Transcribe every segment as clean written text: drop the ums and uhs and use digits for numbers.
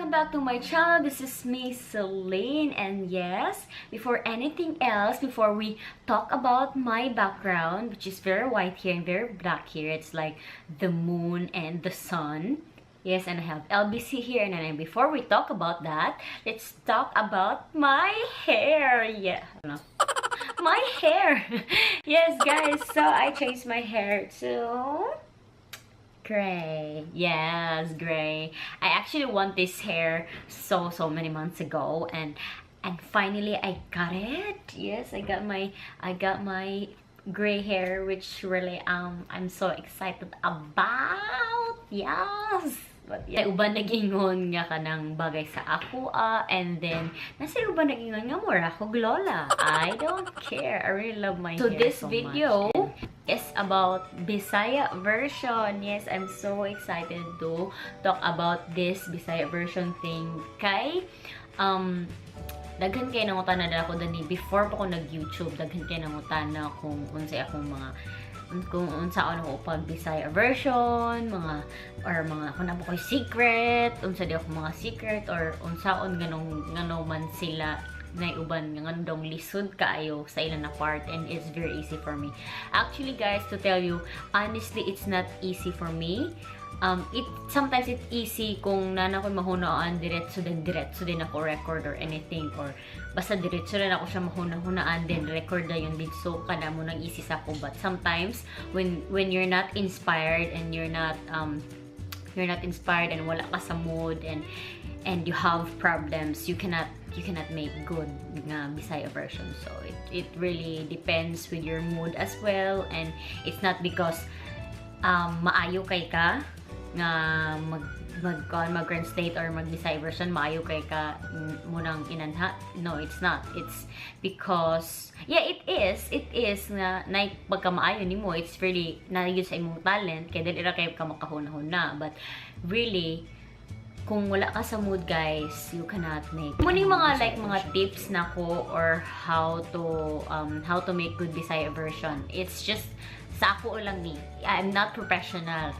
Welcome back to my channel. This is me, Celine. And yes, before anything else, before we talk about my background, which is very white here and very black here, it's like the moon and the sun. Yes, and I have LBC here. And then before we talk about that, let's talk about my hair. Yeah. My hair. Yes, guys. So I changed my hair to gray. Yes, gray. I actually want this hair so, so many months ago and finally I got it. Yes, I got my gray hair, which really I'm so excited about. Yes. But yeah, uban nag-ingon nga kanang bagay sa ako ah, and then naa say uban nag-ingon nga mura kog lola. I don't care. I really love my So hair this so video much. And is about Bisaya version. Yes, I'm so excited to talk about this Bisaya version thing kay daghan kay nangutana na ako dani before pa ko nag-YouTube. Daghan kay nangutana kung unsay akong mga kung unsaon ako pag Bisaya version, mga or mga kung naa ba ko'y secret, unsa di ako mga secret or unsaon ganong ngano man sila na uban nga nganong lisod kaayo sa ilang na part, and it's very easy for me. Actually, guys, to tell you honestly, it's not easy for me. It sometimes it's easy kung naa na ko'y mahunaan, diretso din, diretso din ako record or anything, or basta diretso rin ako siya mahuna-hunaan, then record na yun didto kana mao nang easy sa ako. But sometimes when you're not inspired and you're not inspired and wala ka sa mood and you have problems, you cannot make good nga Bisaya version. So it really depends with your mood as well, and it's not because maayo kay ka nga mag mag mag-translate or mag Bisaya version, maayo kay ka mao nang inanha. No, it's not. It's because, yeah, it is nga na pagka maayo nimo, it's really na yun sa imong talent kay dili ra kay ka makahuna-huna. But really, kung wala ka sa mood, guys, you cannot make. Mao ning mga like mga tips nako or how to make good Bisaya version. It's just sa ako lang ni. I'm not professional.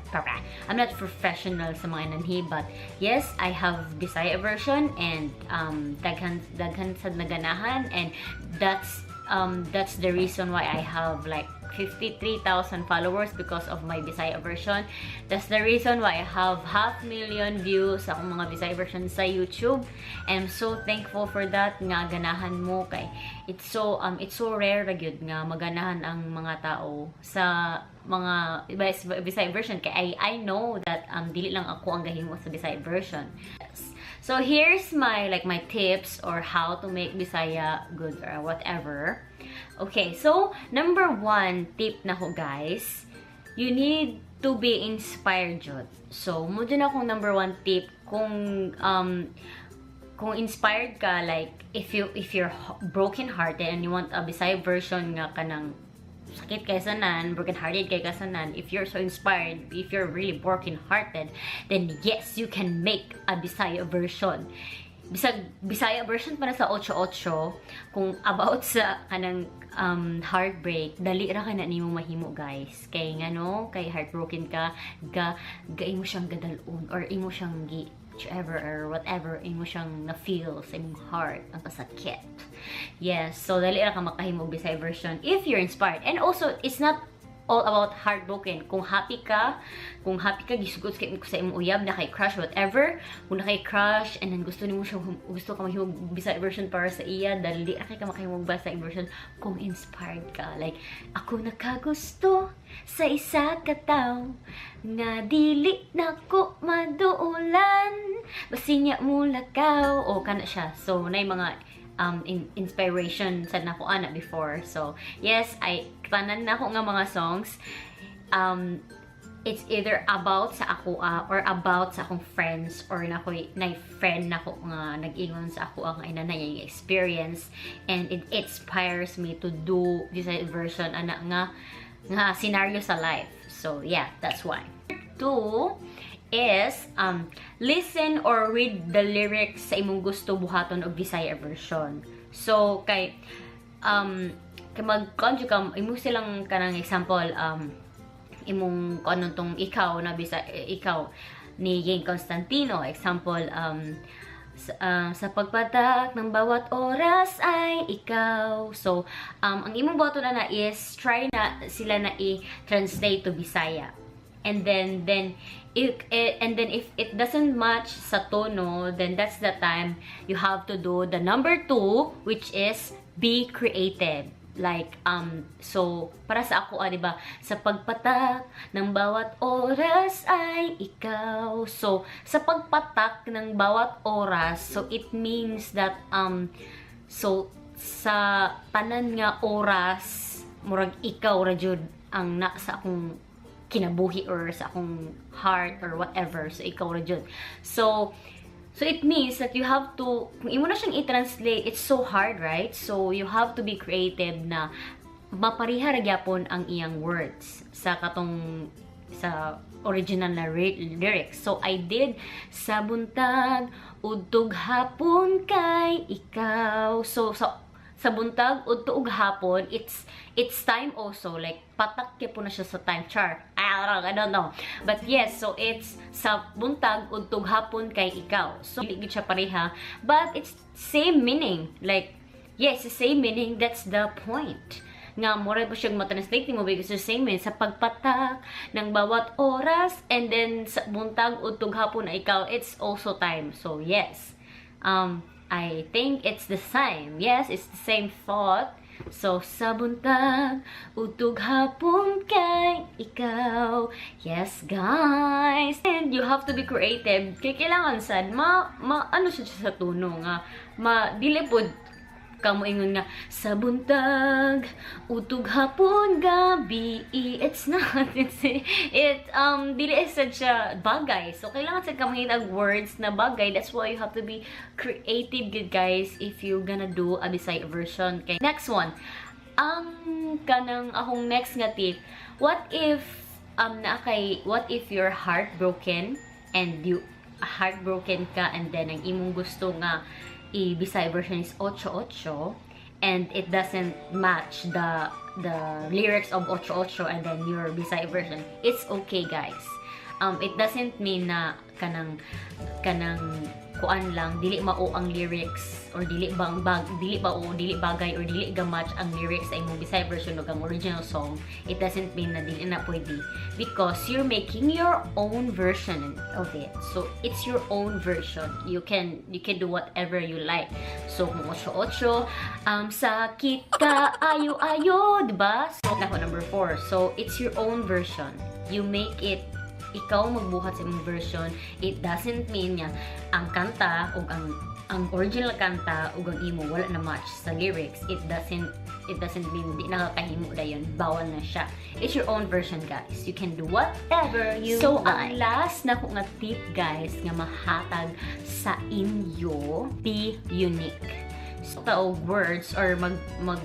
I'm not professional sa mga inanhi, but yes, I have Bisaya version and daghan daghan sad naganahan, and that's the reason why I have like 53,000 followers, because of my Bisaya version. That's the reason why I have half million views sa akong mga Bisaya version sa YouTube. And I'm so thankful for that nga ganahan mo kay it's so rare ra gyud nga maganahan ang mga tao sa mga Bisaya version kay I know that dili lang ako ang gahimo sa Bisaya version. Yes. So here's my like my tips or how to make Bisaya good or whatever. Okay, so number one tip nako, guys, you need to be inspired jud. So, mao jud akong number one tip kung inspired ka, like if you're broken hearted and you want a Bisaya version nga kanang sakit kay sanan, broken hearted kay kasanan, if you're so inspired, if you're really broken hearted, then yes, you can make a Bisaya version. Bisag Bisaya version pa na sa 88 kung about sa kanang heartbreak, dali ra ka na nimo mahimo, guys. Kay ngano, kay heartbroken ka, ga ga imo siyang gadal-on or imo siyang gi whichever or whatever imo siyang na-feel sa imong heart, ang kasakit. Yes, so dali ra ka makahimo og Bisaya version if you're inspired. And also, it's not all about heartbroken. Kung happy ka, gisugot kay sa imong uyab, na kay crush, whatever. Kung na kay crush, and then gusto nimo siya, gusto ka mahimog Bisaya version para sa iya, dali ra kay ka makahimog Bisaya version kung inspired ka. Like, "Ako nakagusto sa isa ka tawo nga dili nako maduolan basin niya mulakaw." O kana siya. So, naay mga inspiration sa nako ana before. So, yes, I tanan nako nga mga songs, it's either about sa ako or about sa akong friends or nako na friend nako nga nag-ingon sa ako ang ina na yung experience, and it inspires me to do this version ana nga nga scenario sa life. So, yeah, that's why. Two is listen or read the lyrics sa imong gusto buhaton og Bisaya version. So kay mag ka imo silang kanang example, imong kuno tong ikaw na bisa ikaw ni Yeng Constantino. Example, sa pagpatak ng bawat oras ay ikaw. So, ang imong buhaton na is try na sila na i-translate to Bisaya. And then if it doesn't match sa tono, then that's the time you have to do the number two, which is be creative. Like, so, para sa ako, di ba, sa pagpatak ng bawat oras ay ikaw. So, sa pagpatak ng bawat oras, so it means that, so, sa tanan nga oras, murag ikaw ra jud ang na sa akong kinabuhi or sa akong heart or whatever. So, ikaw ra jud. So, it means that you have to, kung imo na siyang i-translate, it's so hard, right? So, you have to be creative na mapariha ra gyapon ang iyang words sa katong sa original na lyrics. So, I did sa buntag, udtog hapon kay ikaw. So, sa buntag, udto ug hapon, it's time also. Like, patak po na siya sa time chart. I don't know. But yes, so it's sa buntag, udtog hapon kay ikaw. So, dili gid siya pareha. But it's same meaning. Like, yes, the same meaning. That's the point nga mura po siyang matranslate nimo because the same meaning sa pagpatak ng bawat oras and then sa buntag, udtog hapon na ikaw, it's also time. So yes, I think it's the same. Yes, it's the same thought. So, sa buntag, udtog hapon kay ikaw. Yes, guys. And you have to be creative. Kaya kailangan sad, ma ano siya sa tono nga, ma, dili pod kamo ingon nga sa buntag, udtog hapon, gabi. It's not, it's it dili sad siya bagay. So kailangan sad ka mangita og words na bagay. That's why you have to be creative good, guys, if you gonna do a Bisaya version. Okay, next one, ang kanang akong next nga tip: what if na kay what if you're heartbroken and you heartbroken ka and then ang imong gusto nga i-Bisaya version is 88 and it doesn't match the lyrics of 88 and then your Bisaya version? It's okay, guys. It doesn't mean na kanang kuan lang, dili mao ang lyrics or dili bang bag dili ba o dili bagay or dili ga match ang lyrics sa imong Bisaya version ug ang original song. It doesn't mean na dili na pwede because you're making your own version of it. So it's your own version. You can do whatever you like. So kung 88, sakit ka ayo ayo, diba? So nako, number 4. So it's your own version. You make it. Ikaw magbuhat sa imong version. It doesn't mean nga ang kanta ug ang original kanta ug ang imo wala na match sa lyrics. It doesn't mean di nakakahimo dayon, bawal na siya. It's your own version, guys. You can do whatever you so like. Ang last na ko nga tip, guys, nga mahatag sa inyo: be unique. So taog words or mag mag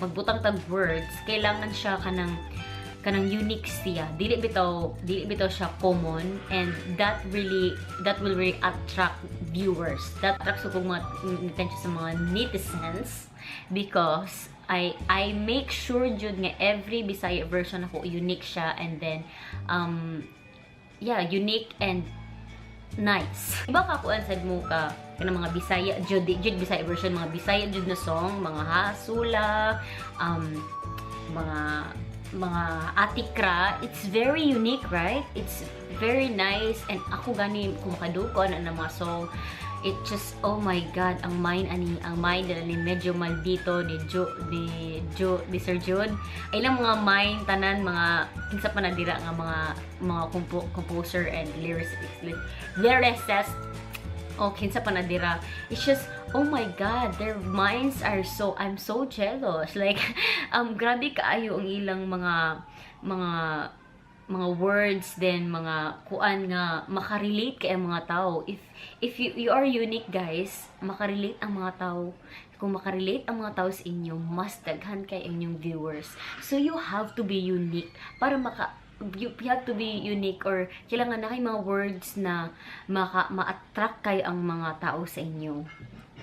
magbutang tag words, kailangan siya kanang unique siya. Dili bitaw siya common and that will really attract viewers. That attracts ko mga attention sa mga netizens because I make sure jud nga every Bisaya version ako, unique siya and then yeah, unique and nice. Iba ka kuan sad mo ka kanang mga Bisaya jud, di jud Bisaya version, mga Bisaya jud na song, mga hasula, mga atikra, it's very unique, right? It's very nice and ako gani kung makaduko na na mga song, it just, oh my God, ang mind ani, ang mind ni medyo maldito ni Jo ni Sir Jude ay lang mga mind tanan mga kinsa pa na dira nga mga composer and lyricist o kinsa pa na dira. It's just, oh my God, their minds are so, I'm so jealous. Like, grabe kaayo ang ilang mga words then mga kuan nga makarelate kay ang mga tao. If you are unique, guys, makarelate ang mga tao. Kung makarelate ang mga tao sa inyo, mas daghan kay inyong viewers. So you have to be unique para maka you have to be unique or kailangan na kay mga words na maka ma-attract kay ang mga tao sa inyo.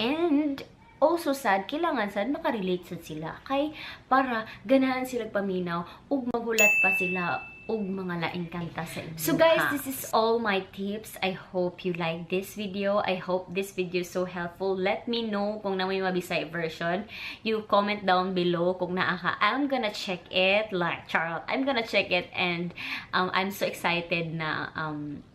And also sad, kailangan sad makarelate sad sila kay para ganahan sila paminaw ug maghulat pa sila. Og mga laing kanta sa inyo. So guys, this is all my tips. I hope you like this video. I hope this video is so helpful. Let me know kung naa moy Bisaya version. You comment down below kung naa ka. I'm gonna check it. Like, charot. I'm gonna check it and I'm so excited na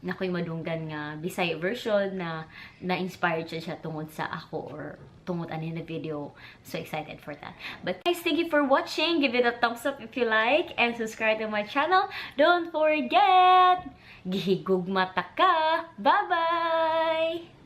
naa ko'y madunggan nga Bisaya version na na-inspired siya tungod sa ako or tungod ani na video. So excited for that. But guys, thank you for watching. Give it a thumbs up if you like and subscribe to my channel. Don't forget, gihigugma ta ka. Bye-bye!